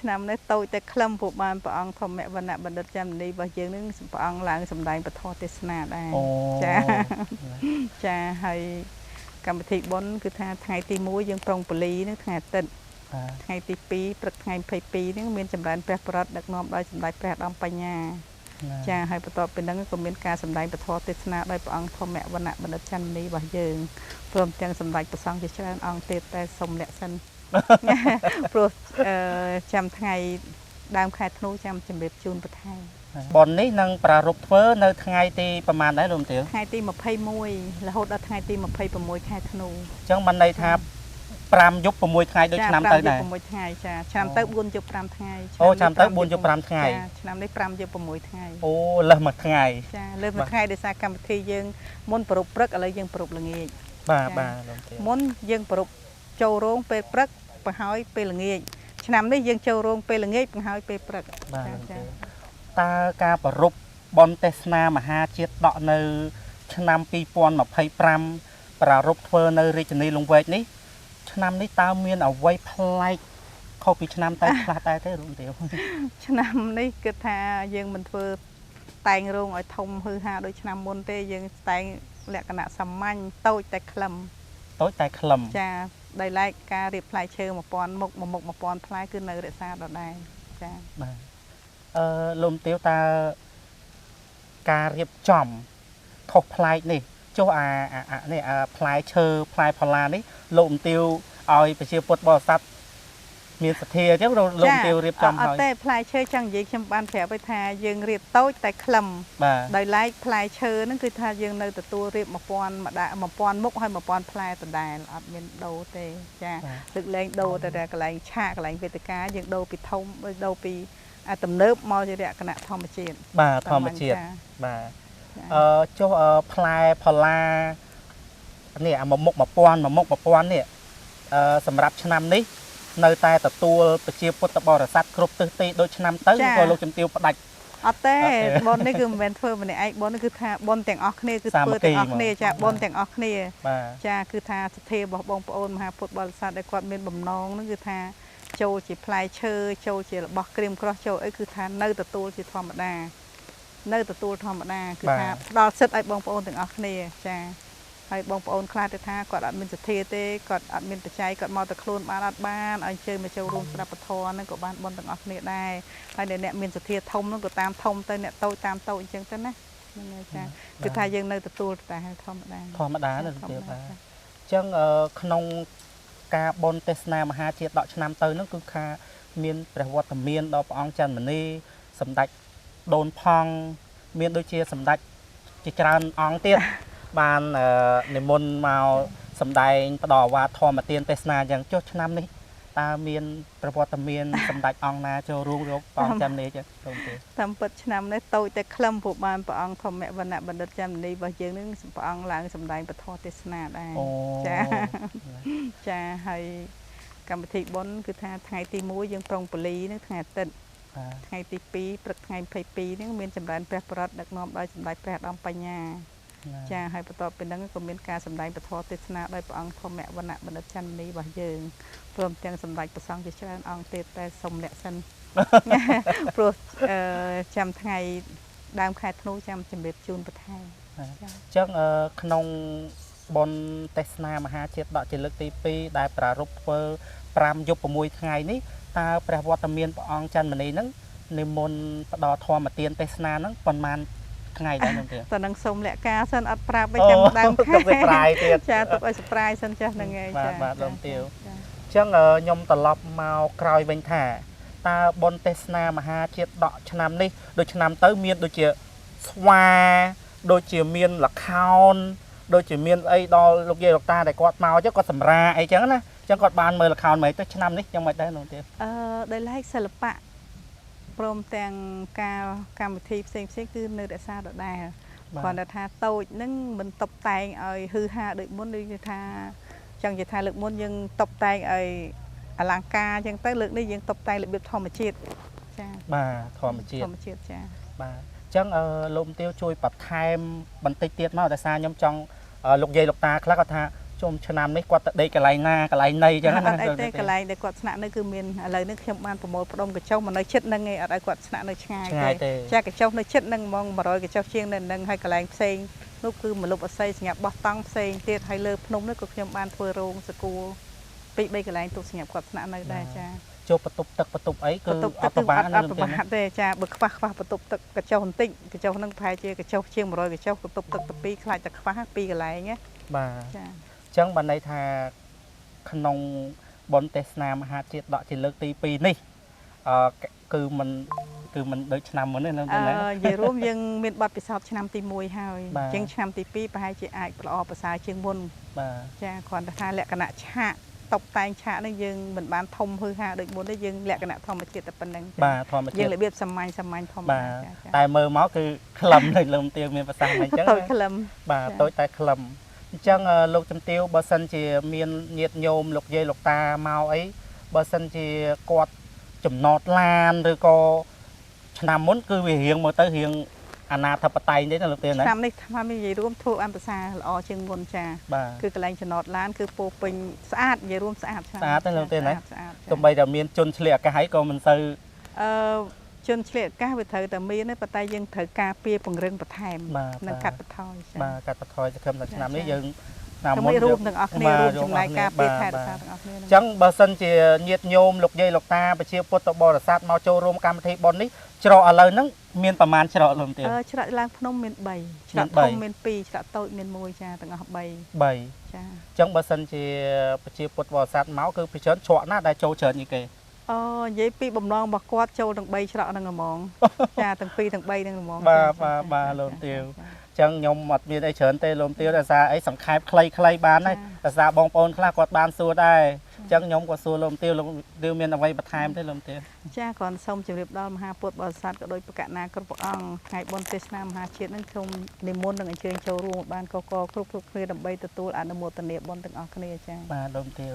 ឆ្នាំនេះតូចតែខ្លឹមព្រោះបានព្រះអង្គធម្មវណ្ណៈបណ្ឌិតចន្ទមនីរបស់យើងនឹងព្រះអង្គឡើងសម្ដែងពធទេសនាដែរ អូ ចាចាហើយកម្មវិធីបុណ្យគឺថាថ្ងៃទី1យើងប្រុងពលីនឹងថ្ងៃអាទិត្យ បាទ ថ្ងៃទី2ព្រឹកថ្ងៃ22នេះមានចម្រើនព្រះប្រតដឹកនាំដោយសម្ដេចព្រះឧត្តមបញ្ញា ចាហើយបន្ទាប់ពីហ្នឹងក៏មានការសម្ដែងពធទេសនាដោយព្រះអង្គធម្មវណ្ណៈបណ្ឌិតចន្ទមនីរបស់យើងព្រមទាំងសម្ដេចព្រះសង្ឃជាច្រើនអង្គទៀតតែសុំលាក់សិន ព្រោះចាំថ្ងៃដើមខែធ្នូចាំជម្រាបជូនបន្ថែម បុណ្យនេះនឹងប្រារព្ធធ្វើនៅថ្ងៃទីប្រហែលដែរលោកជំទាវ ថ្ងៃទី21រហូតដល់ថ្ងៃទី26ខែធ្នូ អញ្ចឹងបានន័យថា5យប់6ថ្ងៃដូចឆ្នាំទៅដែរ 5យប់6ថ្ងៃចាឆ្នាំទៅ4យប់5ថ្ងៃ អូឆ្នាំទៅ4យប់5ថ្ងៃ ចាឆ្នាំនេះ5យប់6ថ្ងៃ អូលើសមួយថ្ងៃ ចាលើសមួយថ្ងៃដោយសារកម្មវិធីយើងមុនប្រពព្រឹកឥឡូវយើងប្រពល្ងាច បាទបាទលោកជំទាវ មុនយើងប្រពចូលរោងពេលព្រឹកបង្ហើយពេលល្ងាចឆ្នាំនេះយើងចូលរោងពេលល្ងាចបង្ហើយពេលព្រឹក បាទ ចាចា លោកជំទាវតើការប្រារព្ធបុណ្យទេសនាមហាជាតិដកនៅ ឆ្នាំ2025ប្រារព្ធធ្វើនៅរាជធានីលង្វែកនេះឆ្នាំនេះតើមានអ្វីប្លែកខុសពីឆ្នាំទៅខ្លះដែរទេលោកជំទាវ ឆ្នាំនេះគិតថាយើងមិនធ្វើតែងរោងឲ្យធំហឺហាដូចឆ្នាំមុនទេយើងតែងលក្ខណៈសាមញ្ញតូចតែខ្លឹម តូចតែខ្លឹម ចាដោយឡែកការរៀបផ្លែឈើ1000មុខមួយមុខ1000ផ្លែគឺនៅរក្សាដដែលចា បាទលោកជំទាវតើការរៀបចំខុសប្លែកនេះចុះអាអាអានេះអាផ្លែឈើផ្លែផល្លានេះលោកជំទាវឲ្យប្រជាពុទ្ធបរិស័ទមានសទ្ធាអញ្ចឹងលោកជំទាវរៀបចំ អ ហើយ ត់ទេផ្លែឈើចង់និយាយខ្ញុំបានប្រាប់ឲ្យថាយើងរៀបតូចតែខ្លឹម បាទ ដោយឡែកផ្លែឈើហ្នឹងគឺថាយើងនៅទទួលរៀប1000ម្ដង1000មុខហើយ1000ផ្លែដដែលអត់មានដូរទេចា បាទ លើកលែងដូរតែតែកន្លែងឆាកកន្លែងវេទិកាយើងដូរពីធំដូរពីអាទំនើបមកជាលក្ខណៈធម្មជាតិ បាទធម្មជាតិ ចា បាទ ចា ចុះផ្លែផល្លានេះអាមួយមុខ1000មួយមុខ1000នេះសម្រាប់ឆ្នាំនេះនៅតែទទួលប្រជាពុទ្ធបរិស័ទគ្រប់ទិសទីដូចឆ្នាំទៅ ចា ក៏លោកជំទាវផ្ដាច់ អត់ទេ អត់ទេ បុណ្យនេះគឺមិនមែនធ្វើម្នាក់ឯងបុណ្យនេះគឺថាបុណ្យទាំងអស់គ្នាគឺ សាមគ្គី ធ្វើទាំងអស់គ្នា ហ្មង ចាបុណ្យទាំងអស់គ្នា បាទ ចាគឺថាសទ្ធារបស់បងប្អូនមហាពុទ្ធបរិស័ទដែលគាត់មានបំណងហ្នឹងគឺថាចូលជាផ្លែឈើចូលជារបស់ក្រៀមក្រោះចូលអីគឺថានៅទទួលជាធម្មតានៅទទួលធម្មតាគឺថាផ្ដល់សិទ្ធិឲ្យបងប្អូនទាំងអស់គ្នាចាហើយបងប្អូនខ្លះទៅថាគាត់អត់មានសទ្ធាទេគាត់អត់មានបច្ច័យគាត់មកតែខ្លួនបានអត់បានឲ្យអញ្ជើញមកចូលរួមស្ដាប់ពធហ្នឹងក៏បានបុណ្យទាំងអស់គ្នាដែរហើយអ្នកមានសទ្ធាធំហ្នឹងក៏តាមធំទៅអ្នកតូចតាមតូចអញ្ចឹងទៅណាហ្នឹងហើយចាគឺថាយើងនៅទទួលតែធម្មតា ធម្មតាណាលោកជំទាវបាទអញ្ចឹងក្នុងការបន់ទេសនាមហាជាតិដកឆ្នាំទៅហ្នឹងគឺថាមានព្រះវត្តមានដល់ព្រះអង្គច័ន្ទមនីសម្ដេចដូនផង់មានដូចជាសម្ដេចជាច្រើនអង្គទៀត បាននិមន្តមកសម្ដែងផ្ដល់ឱវាទធម្មទានទេសនាអញ្ចឹងចុះឆ្នាំនេះតើមានព្រះវត្តមានសម្ដេចអង្គណាចូលរួមរកព្រះអង្គច័ន្ទមនីចឹងលោកជំទាវ តាមពិតឆ្នាំនេះតូចតែខ្លឹមព្រោះបានព្រះអង្គធម្មវណ្ណៈបណ្ឌិតចន្ទមនីរបស់យើងនឹងព្រះអង្គឡើងសម្ដែងពធទេសនាដែរ អូ ចាចាហើយកម្មវិធីបុណ្យគឺថាថ្ងៃទី1យើងប្រុងពលីនឹងថ្ងៃអាទិត្យ បាទ ថ្ងៃទី2ព្រឹកថ្ងៃ22នេះមានចម្រើនព្រះប្រតដឹកនាំដោយសម្ដេចព្រះឧត្តមបញ្ញាចាហើយបន្ទាប់ពីហ្នឹងក៏មានការសម្ដែងពធទេសនាដោយព្រះអង្គធម្មវណ្ណៈបណ្ឌិតចន្ទមនីរបស់យើងព្រមទាំងសម្ដេចព្រះសង្ឃជាច្រើនអង្គទៀតតែសុំលាក់សិន ព្រោះចាំថ្ងៃដើមខែធ្នូចាំជម្រាបជូនបន្ថែម អញ្ចឹងក្នុងបុណ្យទេសនាមហាជាតិដកជាលើកទី2ដែលប្រារព្ធធ្វើ5យប់6ថ្ងៃនេះតើព្រះវត្តមានព្រះអង្គច័ន្ទមនីហ្នឹងនិមន្តផ្ដល់ធម្មទានទេសនាហ្នឹងប៉ុន្មានថ្ងៃដែរនោះទេ តើនឹងសុំលាក់ការសិនអត់ប្រាប់ឯ អូ ចាំដើមខែ ទុក surprise ទៀត ចាទុកឲ្យ surprise សិនចាស់ហ្នឹងឯង បាទ ចា បាទលោកទាវ ចា អញ្ចឹងខ្ញុំត្រឡប់មកក្រោយវិញថាតើបុណ្យទេសនាមហាជាតិដកឆ្នាំនេះដូចឆ្នាំទៅមានដូចជាស្វាដូចជាមានលខោនដូចជាមានអីដល់លោកយាយលោកតាដែលគាត់មកអញ្ចឹងគាត់សម្រាអីចឹងណាអញ្ចឹងគាត់បានមើលលខោនមិនទៅឆ្នាំនេះយ៉ាងម៉េចដែរលោកទាវ ដោយឡែកសិល្បៈព្រមទាំងការកម្មវិធីផ្សេងៗគឺនៅរក្សាដដែល បាទ គ្រាន់តែថាតូចហ្នឹងមិនតុបតែងឲ្យហឺហាដូចមុនដូចថាចង់និយាយថាលើកមុនយើងតុបតែងឲ្យអលង្ការអញ្ចឹងទៅលើកនេះយើងតុបតែងរបៀបធម្មជាតិចា បាទធម្មជាតិ ធម្មជាតិចា បាទអញ្ចឹងលោកទាវជួយបន្ថែមបន្តិចទៀតមកដោយសារខ្ញុំចង់លោកយាយលោកតាខ្លះគាត់ថា ជុំឆ្នាំនេះគាត់ទៅដេកកន្លែងណាកន្លែងណីអញ្ចឹង អ ណា ត់អីទេកន្លែងដែលគាត់ស្នាក់នៅគឺមានឥឡូវនេះខ្ញុំបានប្រមូលផ្ដុំកញ្ចុះមកនៅជិតហ្នឹងឯងអត់ឲ្យគាត់ស្នាក់នៅឆ្ងាយទេចាកញ្ចុះនៅជិតហ្នឹងហ្មង100កញ្ចុះជាងនៅហ្នឹងហើយកន្លែងផ្សេងនោះគឺមលុបអស័យសម្រាប់បោះតង់ផ្សេងទៀតហើយលើភ្នំនោះក៏ខ្ញុំបានធ្វើរោងសកួរ2 3កន្លែងទុកសម្រាប់គាត់ស្នាក់នៅដែរចា ចូលបន្ទប់ទឹកបន្ទប់អីគឺអត់ពិបាក អត់ពិបាកទេចាបើខ្វះបន្ទប់ទឹកកញ្ចុះបន្តិចកញ្ចុះហ្នឹងប្រហែលជាកញ្ចុះជាង100កញ្ចុះបន្ទប់ទឹកទៅ2ខ្លាចតែខ្វះ2កន្លែងណា បាទចាអញ្ចឹងបានន័យថាក្នុងបុណ្យទេសនាមហាជាតិដកជាលើកទី2នេះគឺមិនដូចឆ្នាំមុនទេណា និយាយរួមយើងមានបទពិសោធន៍ឆ្នាំទី1ហើយអញ្ចឹងឆ្នាំទី2ប្រហែលជាអាចល្អប្រសើរជាងមុនបាទចាគ្រាន់តែថាលក្ខណៈឆាកតុបតែងឆាកនេះយើងមិនបានធំហឺហាដូចមុនទេយើងលក្ខណៈធម្មជាតិតែប៉ុណ្្នឹងបាទធម្មជាតិយើងរបៀបសាមញ្ញធម្មតាតែមើលមកគឺក្លឹមដូចលោកទាវមានប្រសាសន៍អញ្ចឹង តូចក្លឹម បាទតូចតែក្លឹមអញ្ចឹងលោកជំទាវបើសិនជាមានញាតិញោមលោកយាយលោកតាមកអីបើសិនជាគាត់ចំណតឡានឬក៏ឆ្នាំមុនគឺវារៀងមើលទៅរៀងអាណាធិបតេយ្យទេណាលោកទាវណា ឆ្នាំនេះឆ្នាំនេះនិយាយរួមធ្វើបានភាសាល្អជាងមុនចាគឺកន្លែងចំណតឡានគឺពោពេញស្អាតនិយាយរួមស្អាត ស្អាតទេលោកទាវណាទោះបីតែមានជនឆ្លៀកអាកាសអីក៏មិនសូវ ជនឆ្លៀកអាកាសវាត្រូវតែមានទេប៉ុន្តែយើងត្រូវការពារពង្រឹងបន្ថែមនិងកាត់បន្ថយចាបាទកាត់បន្ថយសង្ឃឹមថាឆ្នាំនេះយើងឆ្នាំមុនរួមទាំងអស់គ្នារួមចំណែកការពារថែរក្សាទាំងអស់គ្នា អញ្ចឹងបើសិនជាញាតិញោមលោកយាយលោកតាប្រជាពុទ្ធបរិស័ទមកចូលរួមកម្មវិធីបុណ្យនេះច្រកឥឡូវហ្នឹងមានប្រមាណច្រកលោកទាវ ច្រកឡើងភ្នំមាន3ច្រកធំមាន2ច្រកតូចមាន1ចាទាំងអស់3ចា អញ្ចឹងបើសិនជាប្រជាពុទ្ធបរិស័ទមកគឺពិច្រើនច្រកណាដែលចូលច្រើនជាងគេ និយាយពីបំណងរបស់គាត់ចូលទាំង3ច្រកហ្នឹងហ្មងចាទាំង2ទាំង3ហ្នឹងហ្មង បាទបាទបាទលោកទាវអញ្ចឹងខ្ញុំអត់មានអីច្រើនទេលោកទាវដោយសារអីសង្ខេបខ្លីៗបានហើយដោយសារបងប្អូនខ្លះគាត់បានសួរដែរអញ្ចឹងខ្ញុំក៏សួរលោកទាវលោកទាវមានអ្វីបន្ថែមទេលោកទាវ ចាគ្រាន់សូមជម្រាបដល់មហាពុទ្ធបរិស័ទក៏ដោយប្រកាសណាគ្រប់ព្រះអង្គថ្ងៃបុណ្យទេសនាមហាជាតិនឹងខ្ញុំនិមន្តនិងអញ្ជើញចូលរួមបានកកគ្រប់គ្នាដើម្បីទទួលអនុមោទនាបុណ្យទាំងអស់គ្នាចា បាទលោកទាវ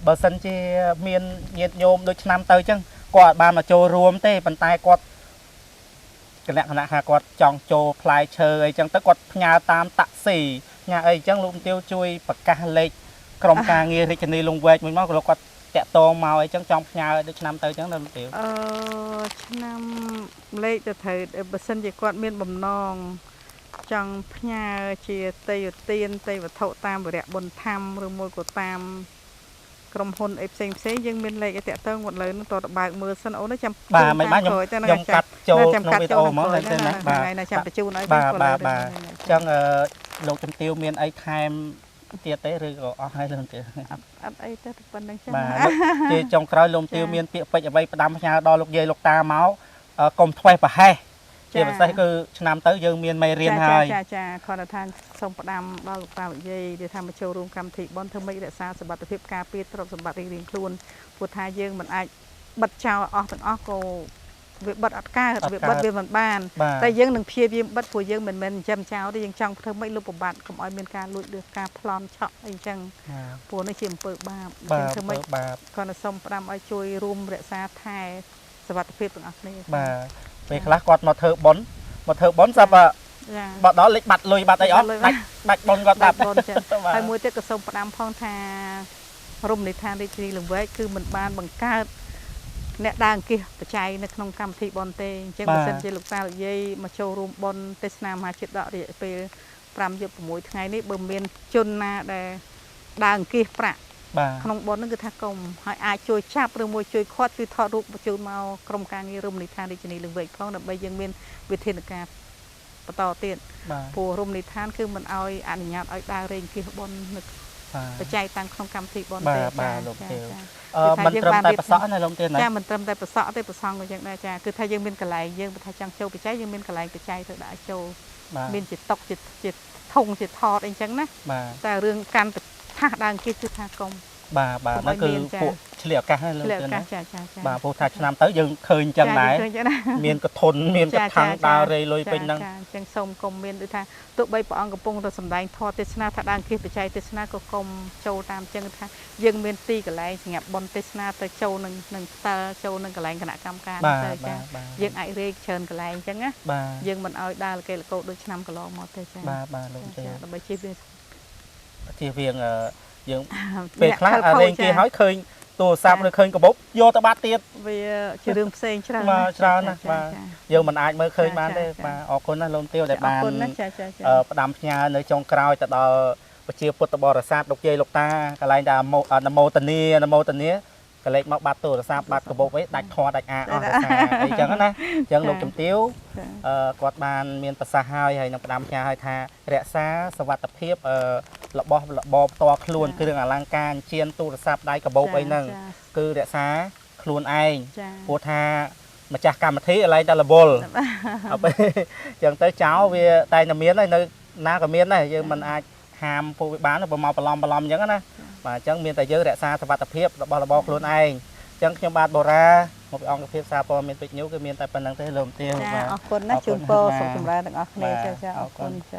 បើសិនជាមានញាតិញោមដូចឆ្នាំទៅអញ្ចឹងគាត់អត់បានមកចូលរួមទេប៉ុន្តែគាត់លក្ខណៈថាគាត់ចង់ចូលផ្លែឈើអីចឹងទៅគាត់ផ្ញើតាមតាក់ស៊ីផ្ញើអីចឹងលោកទាវជួយប្រកាសលេខក្រុមការងាររាជធានីលង្វែកមួយមកលោកគាត់តាក់តងមកអីចឹងចង់ផ្ញើដូចឆ្នាំទៅចឹងដល់លោកទាវ ឆ្នាំលេខទៅត្រូវបើសិនជាគាត់មានបំណងចង់ផ្ញើជាទេយទានទេវត្ថុតាមវរៈបុណ្យធម្មឬមួយក៏តាមក្រុមហ៊ុនអីផ្សេងផ្សេងយើងមានលេខឲ្យតាក់ទងគាត់លើនឹងតើបើកមើលសិនអូនចាំ បាទមិនបានខ្ញុំកាត់ចូលក្នុងវីដេអូហ្មងតែណា បាទចាំបញ្ជូនឲ្យ បាទបាទបាទអញ្ចឹងលោកជំទាវមានអីថែមទៀតទេឬក៏អស់ហើយលោកទាវ អត់អីទេប៉ុណ្្នឹងចឹង បាទជាចុងក្រោយលោកទាវមានពាក្យពេចន៍អ្វីផ្ដាំផ្ញើដល់លោកយាយលោកតាមកកុំធ្វេសប្រហែសជាពិសេសគឺឆ្នាំទៅយើងមានមេរៀនហើយ ចាចាគ្រាន់តែថាសូមផ្ដាំដល់លោកតានិយាយដែលថាមកចូលរួមកម្មវិធីបុណ្យធ្វើម៉េចរក្សាសុវត្ថិភាពការពារទ្រព្យសម្បត្តិរៀងៗខ្លួនព្រោះថាយើងមិនអាចបិទចោលអស់ទាំងអស់ក៏វាបិទអត់កើតវាបិទវាមិនបានតែយើងនឹងព្យាយាមបិទព្រោះយើងមិនមែនចិញ្ចឹមចោលទេយើងចង់ធ្វើម៉េចលុបបំបាត់កុំឲ្យមានការលួចលឿការប្លន់ឆក់អីចឹងព្រោះនេះជាអំពើបាបអញ្ចឹងធ្វើម៉េចគ្រាន់តែសូមផ្ដាំឲ្យជួយរួមរក្សាថែសុវត្ថិភាពទាំងអស់គ្នា បាទពេលខ្លះគាត់មកធ្វើបុណ្យស្រាប់បើដល់លេចបាត់លុយបាត់អីអស់ដាច់បុណ្យគាត់បាត់ បុណ្យចឹងហើយមួយទៀតក៏សូមផ្ដាំផងថារមណីយដ្ឋានរាជធានីលង្វែកគឺមិនបានបង្កើតអ្នកដើរអង្គាសបច្ច័យនៅក្នុងកម្មវិធីបុណ្យទេអញ្ចឹងបើសិនជាលោកតាលោកយាយមកចូលរួមបុណ្យទេសនាមហាជាតិដករយៈពេល5យប់6ថ្ងៃនេះបើមានជនណាដែលដើរអង្គាសប្រាក់ក្នុងបុណ្យហ្នឹងគឺថាកុំហើយអាចជួយចាប់ឬមួយជួយខាត់ជួយថតរូបបញ្ជូនមកក្រុមការងាររមណីយដ្ឋានរាជធានីលង្វែកផងដើម្បីយើងមានវិធានការបន្តទៀតព្រោះរមណីយដ្ឋានគឺមិនឲ្យអនុញ្ញាតឲ្យដើររែងអង្គាសបុណ្យនៅបច្ច័យតាំងក្នុងកម្មវិធីបុណ្យទេ បាទលោកទាវមិនត្រឹមតែប្រសក់ណាលោកទាវណា ចាមិនត្រឹមតែប្រសក់ទេប្រសងក៏យ៉ាងដែរចាគឺថាយើងមានកន្លែងយើងបើថាចង់ចូលបច្ច័យយើងមានកន្លែងបច្ច័យទៅដាក់ចូលមានជាតុកជាធុងជាថតអីចឹងណាតែរឿងកាន់ថាសដើមគេគឺថាកុំ បាទបាទហ្នឹងគឺពួកឆ្លៀកឱកាសហ្នឹងលោកទាវណា ចាចា បាទព្រោះថាឆ្នាំទៅយើងឃើញចឹងដែរមានកធនមានកថាំងដើររៃលុយពេញហ្នឹង ចាអញ្ចឹងសូមកុំមានដូចថាទោះបីព្រះអង្គកំពុងតែសម្ដែងធម៌ទេសនាថាដើមគេបច្ច័យទេសនាក៏កុំចូលតាមចឹងថាយើងមានទីកន្លែងសម្រាប់បុណ្យទេសនាទៅចូលនឹងផ្តិលចូលនឹងកន្លែងគណៈកម្មការទៅចាយើងអាចរែកច្រើនកន្លែងចឹងណាយើងមិនឲ្យដើរលកេលកោដូចឆ្នាំកន្លងមកទេចា បាទបាទលោកទាវ ដើម្បីជៀសវាង ជៀសវាងយើងពេលខ្លះលេងគេហើយឃើញទូរស័ព្ទឬឃើញកាបូបយកទៅបាត់ទៀត វាជារឿងផ្សេងច្រើន បាទច្រើនណាស់បាទយើងមិនអាចមើលឃើញបានទេបាទអរគុណណាស់លោកទាវដែលបានផ្ដាំផ្ញើនៅចុងក្រោយទៅដល់ប្រជាពុទ្ធបរិស័ទលោកយាយលោកតាកន្លែងដែលនមោទនីនមោទនីកលេចមកបាត់ទូរស័ព្ទបាត់កាបូបអីដាច់ធေါ်ដាច់អាអស់រសាអីចឹងណាអញ្ចឹងលោកជំទាវគាត់បានមានប្រសាសន៍ហើយហើយនឹងផ្ដាំផ្ញើឲ្យថារក្សាសវត្ថភាពរបស់របរផ្ទាល់ខ្លួនគ្រឿងអលង្ការជានទូរស័ព្ទដៃកាបូបអីហ្នឹងគឺរក្សាខ្លួនឯងព្រោះថាម្ចាស់កម្មវិធីឥឡូវតែរវល់អត់ពេលអញ្ចឹងទៅចោលវាតែតែមានហើយនៅណាក៏មានដែរយើងមិនអាចហាមពួកវាបានបើមកបន្លំបន្លំអញ្ចឹងណាបាទអញ្ចឹងមានតែយើងរក្សាសុវត្ថិភាពរបស់របរខ្លួនឯងអញ្ចឹងខ្ញុំបាទបូរ៉ាមកពីអង្គភាពសារព័ត៌មានពេជ្រញូគឺមានតែប៉ុណ្្នឹងទេលោកទាវ បាទអរគុណណាជូនពរសុខចម្រើនទាំងអស់គ្នាចាចាអរគុណចា។